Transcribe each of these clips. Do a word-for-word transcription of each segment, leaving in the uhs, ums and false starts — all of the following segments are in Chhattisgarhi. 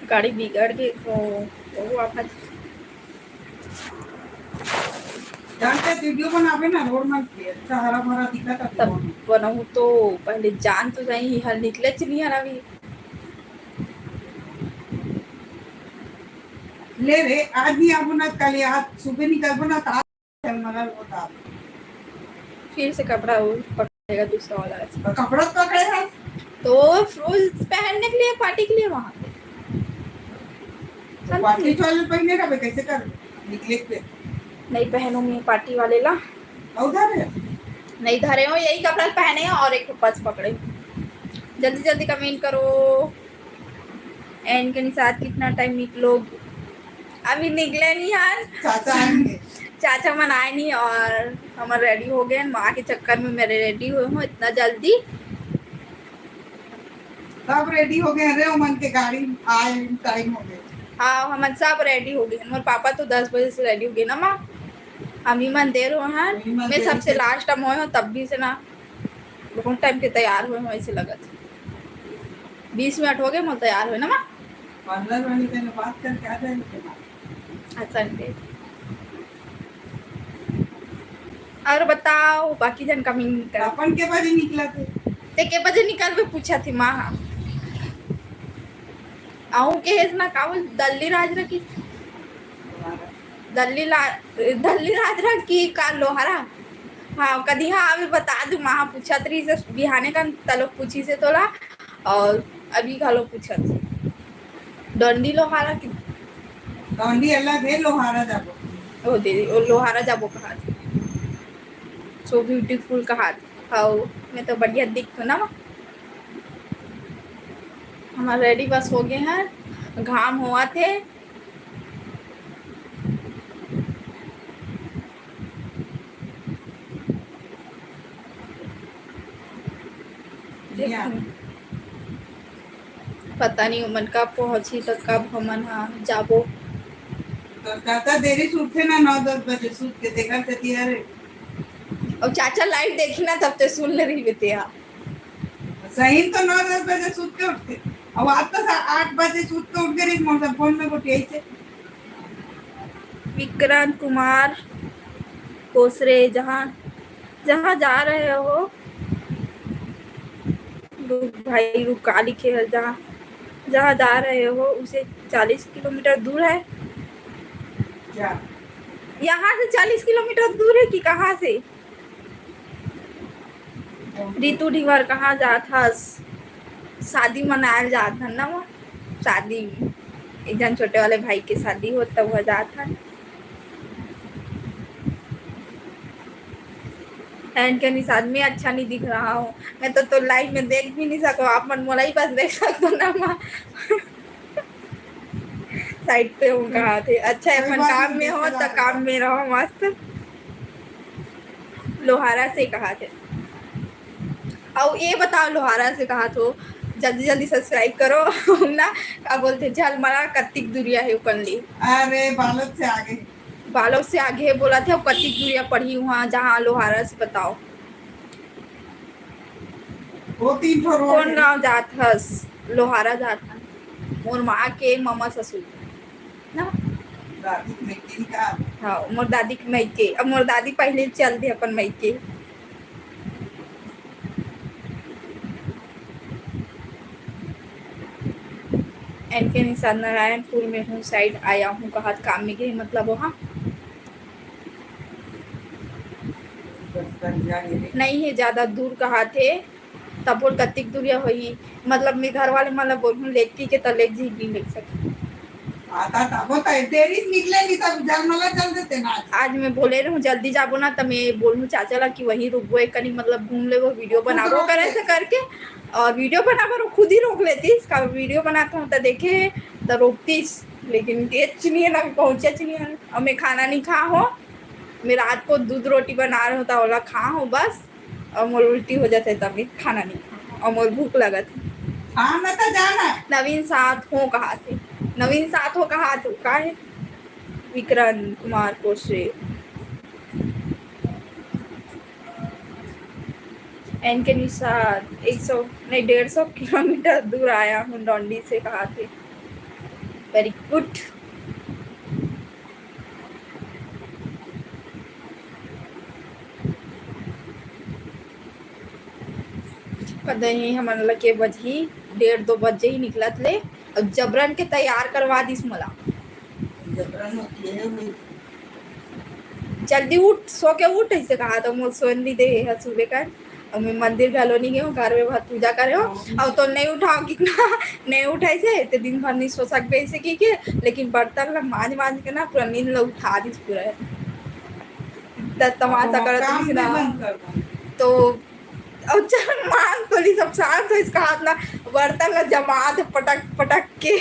गाड़ी बिगड़ गे, वो, वो आफत। जानते वीडियो बनावे ना, रोड मन के अच्छा हरा भरा दिखत हे तब। बनाऊ तो पहले जान तो जाई, हल निकले च नहीं हन अभी। ले रे, आज नहीं आबो ना, कल आज सुबह निकलबो ना, तो आज चल मगर वो तो। फिर से कपड़ा वो पकड़ेगा दूसरा वाला। तो कपड़ा पकड़े है? तो रोज पहनने के लिए, पार्टी के लिए वहाँ। तो पार्टी वाले पहने का बे, कैसे कर निकले पे? नहीं पहनूंगी पार्टी वाले ला। और धरे? नहीं धरे हो, यही कपड़ा पहने हैं और एक पर्स पकड़े। जल्दी जल्दी कमेंट करो। एंड के साथ कितना टाइम निकलोगे? अभी निकले नहीं यार। चाचा आएंगे। चाचा मन आए नहीं और हमर रेडी हो गए। माँ के चक्कर में मेरे रेडी हुए हूँ इतना जल्दी। सब रेडी हो गए रे, ओमन के गाड़ी आए टाइम हो गए। हाँ, हमन सब रेडी हो गए। मोर पापा तो दस बजे से रेडी हो गए ना माँ। हम ही मन देर हो हैं। हम ही मन मैं देर सबसे से। लास्ट टाइम होए हूँ, तब भी से ना बहुत टाइम के तैयार हुए हूँ, ऐसे लगत हे। बीस मिनट हो गए मोर तैयार हुए ना माँ। पार्लर वाली से बात करके आ जाएंगे ना। हाँ, संडे। और बताओ, बाकी जन कमिंग कर। अपन के बजे निकला थे? ते के बजे निकलबे पूछा थी माँ। आहू के हेस ना का बोल, दल्ली राजरा की, दल्ली ला-, दल्ली राजरा की का लोहारा? हाँ, कदी हाँ अभी बता दू, माँ पूछत रही से बिहाने का तलो पूछी से तोला, और अभी घलो पूछत। डंडी लोहारा की? डंडी अलग है, लोहारा जाबो। ओ दीदी, ओ लोहारा जाबो कहा थी। So beautiful कहा थी। हाउ, मैं तो बढ़िया दिख ना। हमार रेडी बस हो गए हैं, घाम होवत हे। देखो, पता नहीं ओमन कब पहुंची, तो कब हमन हा जाबो। तो काका देरी से उठे ना, नौ दस बजे सूत के, देखा से तिया रे। और चाचा लाइव देखी ना, तब ते सुन ले रही बेतिया। सही तो नौ दस बजे सूत के उठते। अब आज तो सा-, आठ बजे सूत के उठ गए, मौसम फोन में गोटियाई से। विक्रांत कुमार कोसरे, जहाँ, जहाँ जा रहे हो, रुक भाई, रुक, का लिखे है, जहाँ, जहाँ जा रहे हो, उसे चालीस किलोमीटर दूर है। क्या? यहाँ से चालीस किलोमीटर दूर है कि कहाँ से? रितु ढिवर कहाँ जात हस? शादी मनायल जात हन ना वो, शादी एक जन छोटे वाले भाई के शादी हो, तब वह जात हन। एंड के निशान में अच्छा नहीं दिख रहा हूँ मैं तो, तो लाइव में देख भी नहीं सको आप मन, मोला ही बस देख सको ना माँ। साइड पे हूँ कहा थे। अच्छा, अपन काम में हो तो काम में रहो मस्त। लोहारा से कहा थे। अउ ये बताओ, लोहारा से कहा थो, जल्दी जल्दी सब्सक्राइब करो ना। का बोलते, झलमरा कतिक दूरिया है ओकर ले? अरे, बालोद से आगे। बालोद से आगे है बोला थे, अब कतिक दूरिया पड़ी वहाँ, जहाँ लोहारा से बताओ। वो तीन ठो रोड कौन है। गाँव जात हस? लोहारा जात हन। मोर माँ के ममा ससुर ना? दादी के मइके का? हाँ, मोर दादी के मइके। अब मोर दादी पहले चल दे अपन मइके। एन के निषाद नारायणपुर में हूँ, साइड आया हूँ, कहा काम में गए, मतलब वहाँ नहीं है, ज्यादा दूर कहा थे। तब बोल कतिक दूरिया होही, मतलब मैं घर वाले मन ला बोलहूँ लेग के, त लेग जी नहीं लेग सके। आता तब तो देरी से निकले नहीं, तब जलमला चल देते ना। आज मैं बोले रहूँ जल्दी जाबो ना, त मैं बोलहूँ चाचा ला कि वहीं रुकबो एक कनी, मतलब घूम लेबो, वीडियो बनाबो करे से करके, और वीडियो बनाबो खुद ही रोक लेतीस, का वीडियो बनात हूँ त देखे त रोकतीस, लेकिन ये चुनिए ना पहुँचे चुनिए, और मैं खाना नहीं खा हो, मैं रात को दूध रोटी बना रहा हूँ त ओला खा हो बस। अउ मोर उल्टी हो जाथे, तब भी खाना नहीं खाना, अउ मोर भूख लगत हे। खाना तो जाना। नवीन साथ हो कहा थे, नवीन साथ हो कहा थे, का है? विक्रम कुमार कोशरे। एन के निशाद एक सौ नहीं, डेढ़ सौ किलोमीटर दूर आया हूँ डोंडी से, कहा थे। Very good। कदही हमन ल के बजही, डेढ़ दो बजे ही निकलत ले, अब जबरन के तैयार करवा दिस मोला। जबरन होती है वो। जल्दी उठ, सो के उठ, ऐसे कहा तो मोर सोन दी दे है सुबह कर। अब मैं मंदिर घलो नहीं गए हूँ, घर में भर पूजा करे हूँ। हाँ। अब तो नहीं उठाओ कि ना, नहीं उठाई से, इतने दिन भर नहीं सो सकबे ऐसे की के, लेकिन बर्तन ला मांज मांज के ना पूरा नींद ला उठा दिस पूरा। इतना तमाशा अब करत काम रहिस भी ना। बंद कर दो। तो अब चल मांग तो ली, सब शांत हो इसका हाथ ना, बर्तन ला जमा दे पटक पटक के।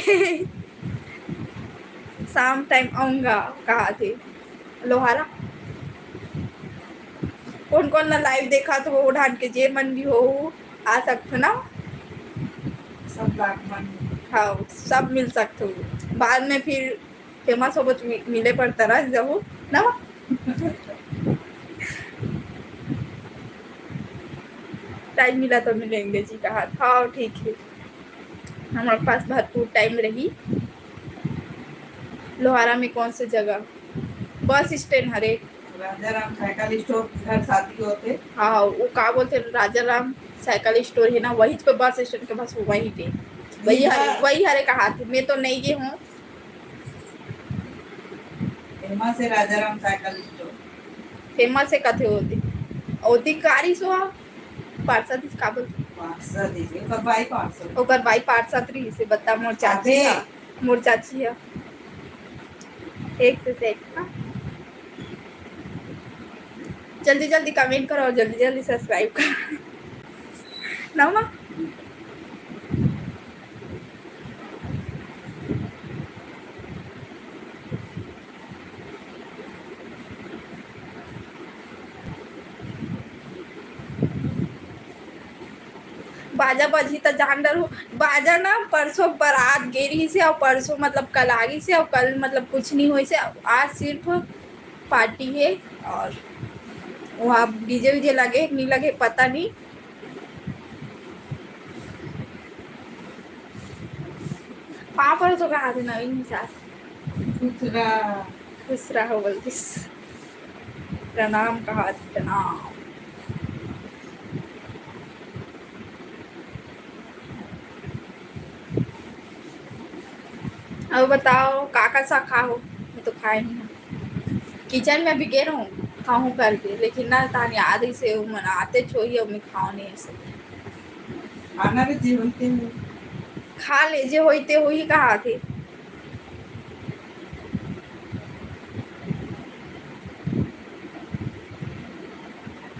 शाम टाइम आऊंगा, कहा थे लोहारा। कौन कौन ना लाइव देखा तो वो ढान के जे मन भी हो आ सकते ना। सब लाख मन। हाँ, सब मिल सकते हो। बाद में फिर फेमस होबो तो मि-, मिले पर तरस जाहू ना। टाइम मिला तो मिलेंगे जी, कहा था। हाँ, ठीक है, हमारे पास भरपूर टाइम रही। लोहारा में कौन सी जगह? बस स्टैंड हरे। राजा राम साइकिल स्टोर घर शादी होते। हाँ, वो का बोलते हैं, राजा राम साइकिल स्टोर है ना, वही पे बस स्टैंड के पास, वही पे। वही हरे, हाँ। वही हरे कहा थे, मैं तो नहीं गई हूँ। फेमस है राजा राम साइकिल स्टोर। फेमस है कथे होती। अधिकारी सो पार्षद इस काबल। पार्षद ही, ओकर भाई पार्षद। ओकर भाई पार्षद रही से बता मोर चाची अबे। है, मोर चाची है। एक से एक, हाँ। जल्दी जल्दी कमेंट करो और जल्दी जल्दी सब्सक्राइब करो। ना माँ? बाजा बजही त जान डरहू। बाजा ना परसों बारात गे रहिस हे अउ परसों मतलब कल आ गिस हे अउ कल मतलब कुछ नहीं होइस हे। आज सिर्फ पार्टी हे अउ वहाँ डीजे वीजे लगे नहीं लगे पता नहीं। पाँव परो तो कहा थे नवीन सास। खुश रहा। खुश रहो बोलतिस। प्रणाम कहा थे, प्रणाम। अब बताओ का का सा खाहो? मैं तो खाए नहीं हूँ। किचन में भी गे रहूँ खाहूँ करके, लेकिन ना तान याद ही से वो मन आते छोही अउ मैं खाओ नहीं ऐसे। खाना भी जे होई ते होई। खा ले, जे होई ते होई कहा थे।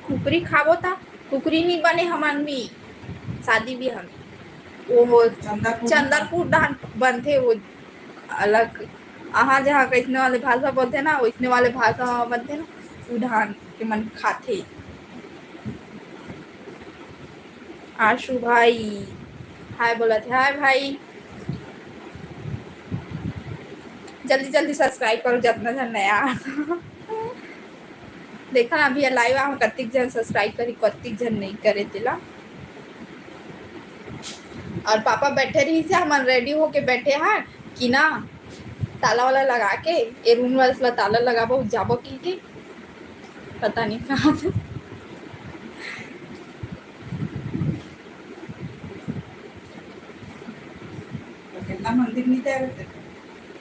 कुकरी खाबो ता? कुकरी नहीं बने हमन भी, शादी भी हम। वो चंदरपुर चंदरपुर धान बनथे, वो अलग। अहाँ जहाँ कैसने वाले भाषा बोलते ना, वैसने वाले भाषा बनते ना, वो धान के मन खाथे। आशु भाई हाय बोलत हे, हाय भाई। जल्दी जल्दी सब्सक्राइब करो, जितना जन नया आ। देखा ना, अभी लाइव हम कतिक जन सब्सक्राइब करी, कतिक जन नहीं करे तेला। अउ पापा बैठे रहिस हे, हमन रेडी होके बैठे हन कि ना, ताला वाला लगा के, ए रूम वाला ताला लगाबो, जाबो कि, कि पता नहीं कहाँ से। अकेला मंदिर नहीं जाए रहते।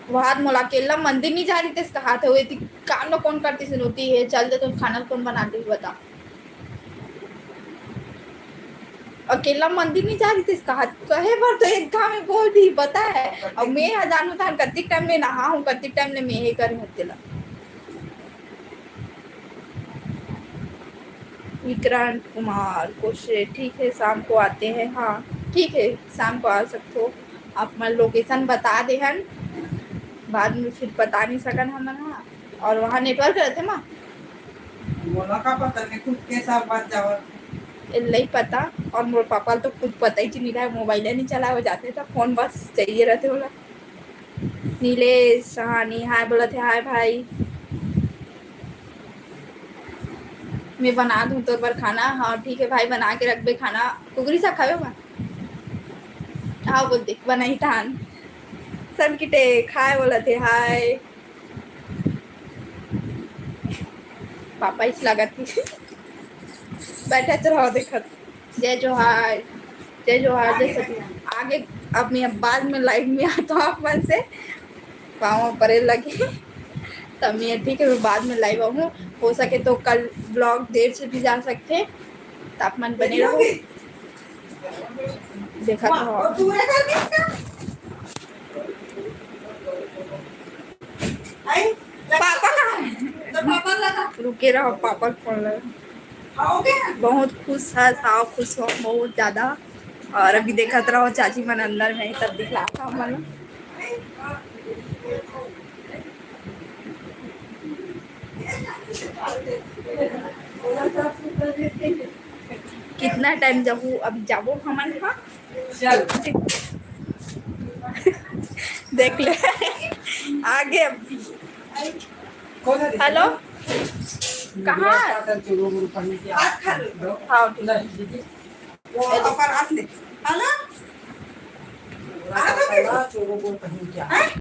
वहाद मोला अकेला मंदिर नहीं जा रही थे, कहा थे, वो इतनी काम ना कौन करती से रोती है, चल दे तो खाना कौन बनाती है, बता। अकेला मंदिर नहीं जा रही थी, कहा, कहे बर तो एक घाव में बोल दी, पता है। अउ मैं ह जानू थान कतिक टाइम में नहा हूँ, कतिक टाइम में मैं ही करे हूँ तेला। विक्रांत कुमार कोशे, ठीक है, शाम को आते हैं। हाँ, ठीक है, शाम को आ सकते हो। आप मन लोकेशन बता दे हन, बाद में फिर बता नहीं सकन हमन। हाँ, और वहाँ नेटवर्क रहते माँ। मोला का पता, मैं खुद के साथ बात जावत। ए, नहीं पता, और मोर पापा तो खुद पता ही नहीं रहा, मोबाइल नहीं चलाए जाते, तो फोन बस चाहिए रहते होला। नीलेश सहानी हाय बोलत हे, हाय भाई। मैं बना दूँ तोर बर खाना। हाँ ठीक है भाई, बना के रखबे खाना। कुकरी साग खाबे बा? हाँ बोल दे, बनाही थान। सन किटे खाए बोलत हे हाय। पापा इस लागत हे। बैठे तो रहो देखत। जय जोहार, जय जोहार, जय सती। आगे अब मैं बाद में लाइव में आता हूँ आप मन से। पाँव परे लगे। तब मैं ठीक है, मैं बाद में लाइव आऊँ। हो सके तो कल ब्लॉग देर से भी जा सकते हैं, तो आप मन बने रहो। देखा तो हो। पापा कहाँ है? रुके रहो, पापा के फोन लगा। बहुत खुश है, साव खुश हो बहुत ज्यादा। और अभी देखत रहो, चाची मन अंदर में है, तब दिखला था मन। कितना टाइम जाबू? अभी जाबो हमन, हाँ। चल। देख ले। आगे अब। हेलो। कहाँ? हाँ, ठीक। हेलो।